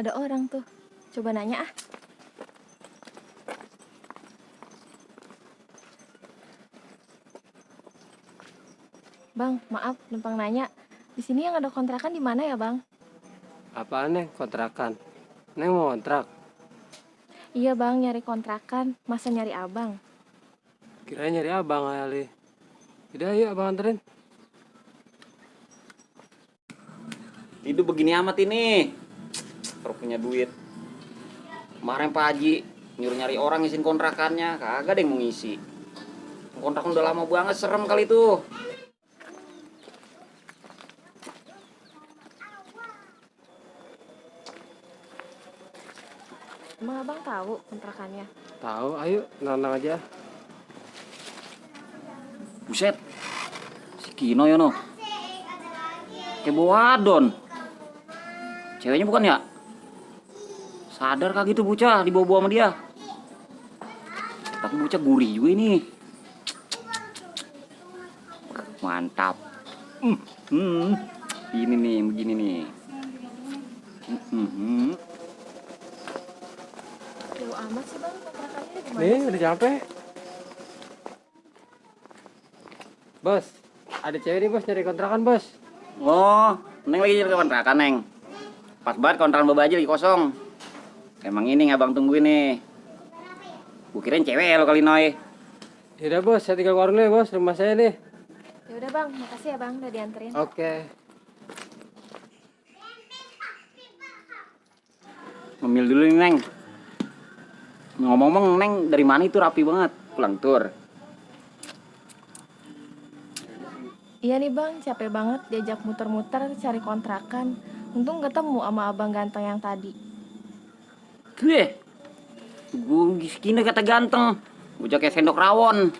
ada orang tuh. Coba nanya ah. Bang, maaf numpang nanya. Di sini yang ada kontrakan di mana ya, Bang? Apaan Neng? Kontrakan? Neng mau kontrak? Iya, Bang, nyari kontrakan. Masa nyari abang? Kirain nyari abang kali. Udah yuk abang anterin. Hidup begini amat ini. Kalau punya duit. Kemarin Pak Haji nyuruh nyari orang ngisiin kontrakannya, kagak ada yang mau ngisi. Kontrakan udah lama banget, serem kali itu. Emang abang tahu kontrakannya? Tahu, ayo tenang aja. Buset. Si Kino ya no. Kayak bawa adon. Ceweknya bukan ya? Sadar kah gitu bocah dibawa-bawa sama dia? Tapi bocah gurih juga ini. Mantap. Ini nih, begini nih. Jauh amat sih, Bang, kontrakannya di mana? Nih, udah capek. Bos, ada cewek nih bos nyari kontrakan bos. Oh, Neng lagi nyari kontrakan, Neng. Pas banget kontrakan Baba aja lagi kosong. Emang ini yang abang tungguin nih. Gua kirain cewek lo kali Noy. Yaudah bos, saya tinggal warung dulu ya bos, rumah saya nih. Ya udah, Bang, makasih ya, Bang, udah dianterin. Oke. Ngemil dulu nih, Neng. Ngomong-ngomong, Neng dari mana itu rapi banget pulang tur. Iya nih, Bang, capek banget diajak muter-muter cari kontrakan. Untung ketemu sama abang ganteng yang tadi. Gue segini kata ganteng. Bocah kayak sendok rawon.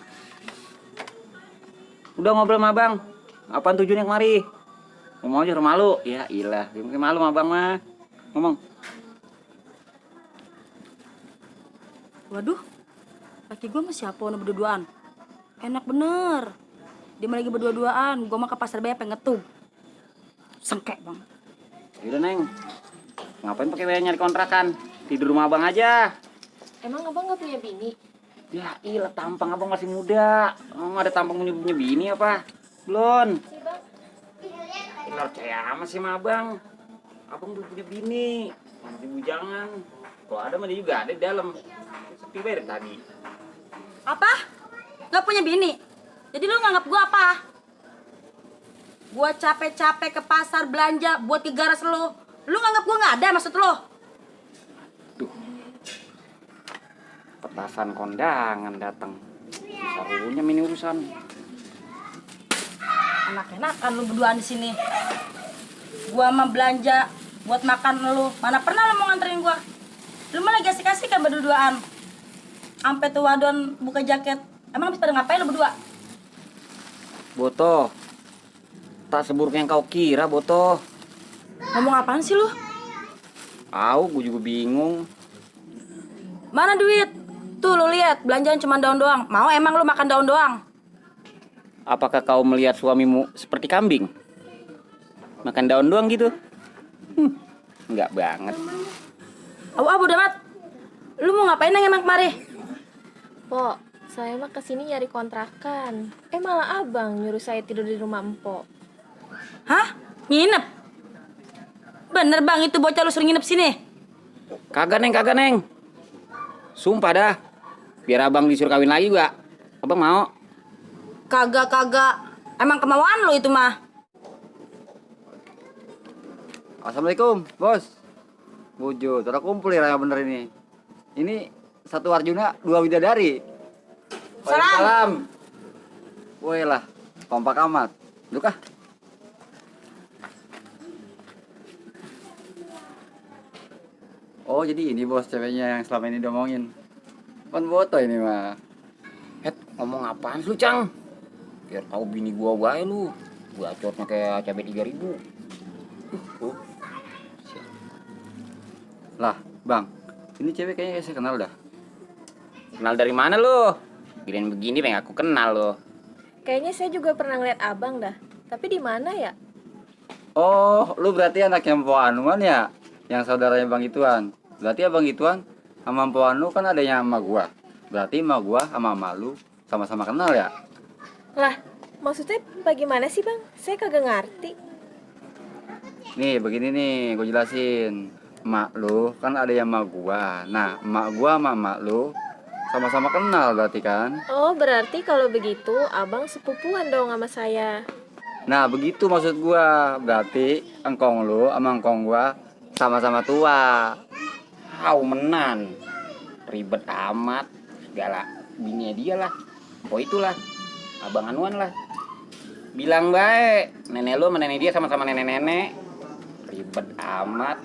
Udah ngobrol sama abang. Apaan tujuannya kemari? Ngomong aja rumah lu. Ya ilah, gue malu sama abang mah. Ngomong. Waduh, laki gue sama siapa nih berdua-duaan? Enak bener. Dia mah lagi berdua-duaan, gue mah ke pasar bayar pengen ngetub. Sengkek bang. Yaudah Neng. Ngapain pakai nyari kontrakan? Tidur rumah abang aja. Emang abang gak punya bini? Ya ilah, tampang abang masih muda. Oh, ada tampang punya bini apa? Belum. Si Bang. Ilah percaya sama sih sama abang. Abang belum punya bini. Masih bujangan. Kalau ada mah dia juga ada di dalam. Sepi banget tadi. Apa? Gak punya bini? Jadi lu nganggap gue apa? Gue capek-capek ke pasar belanja buat ke garas lu. Lu nganggap gue gak ada maksud lu? Petasan kondangan datang. Sarunya mini urusan. Enak-enakan lu berduaan di sini. Gua mah belanja buat makan lu. Mana pernah lu mau nganterin gua? Lu mah lagi asik-asik kan berduaan. Sampai tuh wadon buka jaket. Emang habis pada ngapain lu berdua? Boto. Tak seburuk yang kau kira, Boto. Ngomong apaan sih lu? Gue juga bingung. Mana duit? Tuh lu lihat, belanjaan cuma daun doang. Mau emang lu makan daun doang? Apakah kau melihat suamimu seperti kambing? Makan daun doang gitu? Enggak banget. Abu damat. Lu mau ngapain nang emang kemari? Po, saya mah kesini nyari kontrakan. Malah abang nyuruh saya tidur di rumah empok. Hah? Nginep? Bener bang, itu bocah lu sering nginep sini? Kagak Neng. Sumpah dah. Biar abang disuruh kawin lagi gak? Abang mau? Kagak. Emang kemauan lu itu mah. Assalamualaikum, bos. Wujud, udah kumpul ya yang bener ini. Ini satu Arjuna, dua Widadari. Salam. Woi lah, kompak amat. Duduk ah. Oh jadi ini bos ceweknya yang selama ini diomongin. Kan Boto ini mah. Ngomong apaan lu, Cang? Biar tahu bini gua wae lu. Gua acotnya kayak cabai 3.000. Lah, Bang. Ini cewek kayaknya saya kenal dah. Kenal dari mana lu? Gini begini pengen aku kenal lo. Kayaknya saya juga pernah ngeliat abang dah. Tapi di mana ya? Oh, lu berarti anaknya Mpok Anuan ya? yang saudaranya Bang Ituan. Berarti Abang Ituan sama empoan lu kan adanya sama gua. Berarti sama gua sama emak lu sama-sama kenal ya? Lah, maksudnya bagaimana sih bang? Saya kagak ngerti. Nih begini nih, gue jelasin. Emak lu kan ada yang sama gua. Nah, emak gua sama emak lu sama-sama kenal berarti kan? Oh, berarti kalau begitu abang sepupuan dong sama saya. Nah, begitu maksud gua. Berarti engkong lu sama engkong gua sama-sama tua. Hau menan. Ribet amat. Segala bininya dia lah. Oh itulah. Abang anuan lah. Bilang baik. Nenek lu sama nenek dia sama-sama nenek-nenek. Ribet amat.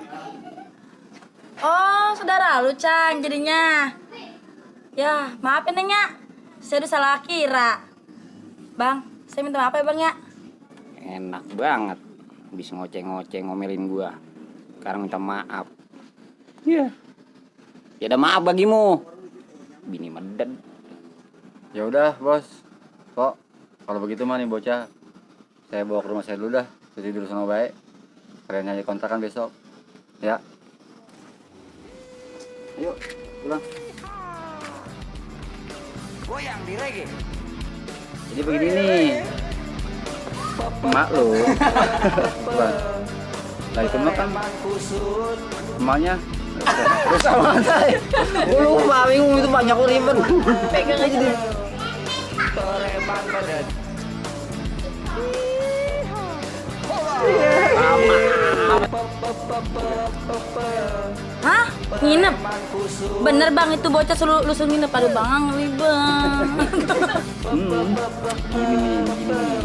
Oh, saudara lu, Cang, jadinya. Ya, maafin Neng ya. Saya udah salah kira. Bang, saya minta maaf ya, Bang ya. Enak banget. Bisa ngoceh-ngoceh ngomelin gua. Sekarang minta maaf. Iya. Ya ada maaf bagimu. Bini meded. Ya udah, Bos. Kok kalau begitu mah nih bocah saya bawa ke rumah saya dulu dah. Tidur sama baik. Kalian nyari kontrakan besok. Ya. Ayo, pulang. Goyang di reggae. Jadi begini nih. Emak lu. Bukan. Nah itu mah kan emaknya terus sama saya. Gue lupa bingung itu banyak ribet. Pegang aja deh. Hah? Nginep? Bener Bang, itu bocah lu suruh nginep. Aduh Bang, ngeri Bang. Gini nih, gini nih.